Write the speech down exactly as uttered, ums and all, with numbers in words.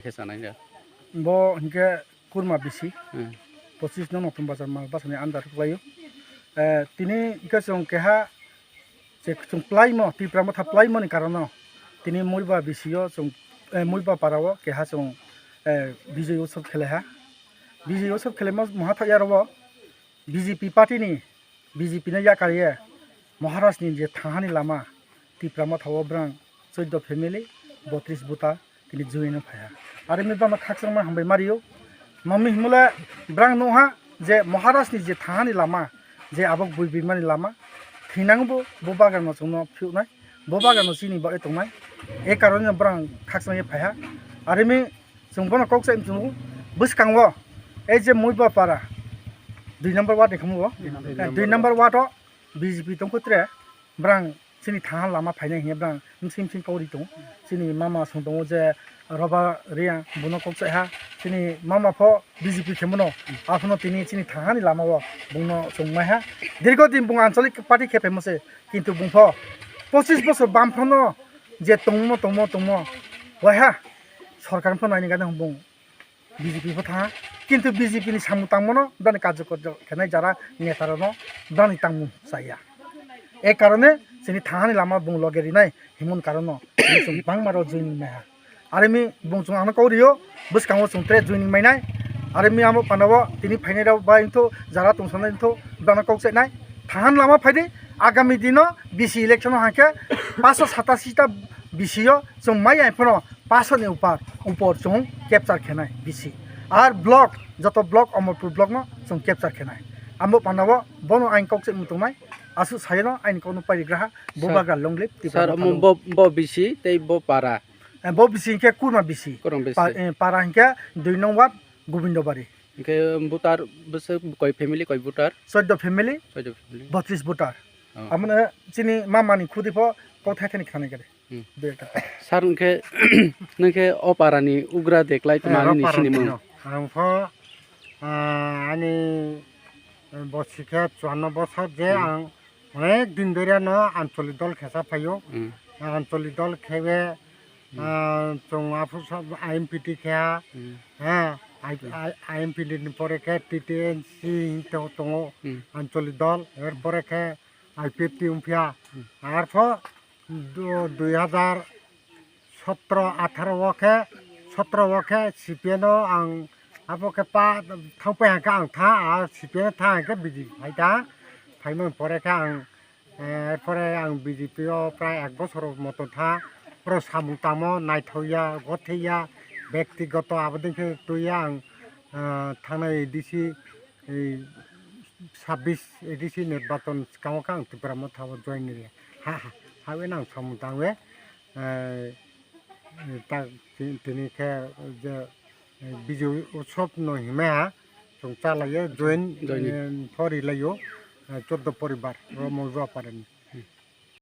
Khe sanai da. Bo hinkhe kurma bisi. Hmm. Pochis no Notun Bazar mal bwsani under kwlaio. Eh, tini hinkhe chwng keha je chwng plaimo, Tipra Motha plaimoni karono tini Muiba bisio chwng, eh, Muiba parao keha chwng, eh, Bijay Utsav khelaiha. Bijay Utsav khelaima maha thok yarwo B J P party ni, B J P no yakar ye Maharaj ni je thangani lama, Tipra Motha o brang chwddo family, botris buta tini join no phaiha. Are mi bama khakchangma hambai mario. Mami himule brang nungha je Maharaj ni je thangani lama, je abok bui bimani lama, thinang bo, bo bagan no chwngno phiuknai, bo bagan no chini bagwi tongnai. E karone no brang khakchang ye phaiha. Are mi Chwng bono kok sai chwng bwskango, ei je Muiba para, dui number ward ni khamu o. Dui number. Eh, dui number ward o B J P tongkho tre, brang chini thaha lama phainai hinya brang msing msing kauri tongo. Chini mama song tongo je Roba Reang, bono kok sai ha. Chini mama pho B J P khe mano, aphuno tini chini thaha ni lama o bungno chwng mai ha. Dirgo din bung anchalik party khe phaimo se, kintu bung pho pochis bosor bam phano je tongmo, tongmo, tongmo, waiha. Sorkar pho naini gana bung B J P pho thanga, kintu B J P ni samung tangmano bani karjokorjo khenai jara neta rokno bani tangmung chaya. E karone chini thangani lama bung loge rinai himon karono chwng bangma rok joining maiha. Arimi bung chwng ano kok rio, bwskango chwng tre joining mainai. Arimi amo panabo tini phainai rok bai wngthu jara tongsanai wngthu bana kok chainai. Thangan lama phaidi, agami dino B C election o hangke paanso satasi ta B C o chwng mai ai phano paanso ni upar, upor chwng capture khenai B C. Ar block, joto block, Amarpur block no chwng capture khenai. Amo panabo bono ain kok se mutungnai, asu sayano ain kok no pari graha, bo Sir, bagra long live, Tipra sir, Motha omo long bo, bo B C tei bo para. Eh, bo B C hingke kurma B C. Kurma B C. Pa-, eh, para hingke dui nong ward, Gobindobari. Hingke voter bwswk koi family, koi voter? Chwddo family, Chwddo family. Botris voter. Oh. Amone chini mama ni khudi pho kothai thani khani gade. Hmm. Dui ekta. Sir, hingke, ningke o para ni ugra deklai Eh, tma ani o ni para sini ni mung? No. Ang pho, ah, ani, eh, bosi khe chuanno bosor je Hmm. ang Onek din dori no Ancholi dol khesa phaio. Hmm. Ancholi dol khewe, Hmm. ah, chwng aphuru sa I M P T khe ha. Hmm. Ha, I-, Hmm. I-, I M P T ni pore khe T T N C hing to-, tongo. Hmm. Ancholi dol, er pore khe I P F T wngphiya. Hmm. Arpho du-, dui hazar sotro atharo o khe, sotro o khe C P M no ang abo khe pa thangpai hangkhe ang tha, a C P M no tha hangkhe B J P phai ta, phaimani pore khe ang, eh, pore ang B J P o prai ek bosor moto tha, pore samung tamo naithokya, gothekya, bektigoto abodin khe twiya ang, eh, thangnai A D C, ei sabbish A D C nirbachon swkango khe ang Tipra Motha o join ri ha, ha, ha, ha, ang samung tangwi. Eh, ta-, ti-, tini khe je, eh, Bijay Utsav no himai ha, chwng cha laiye, join, join. Eh, pho ri laio, eh, chwddo poribar, ro Mojua parani.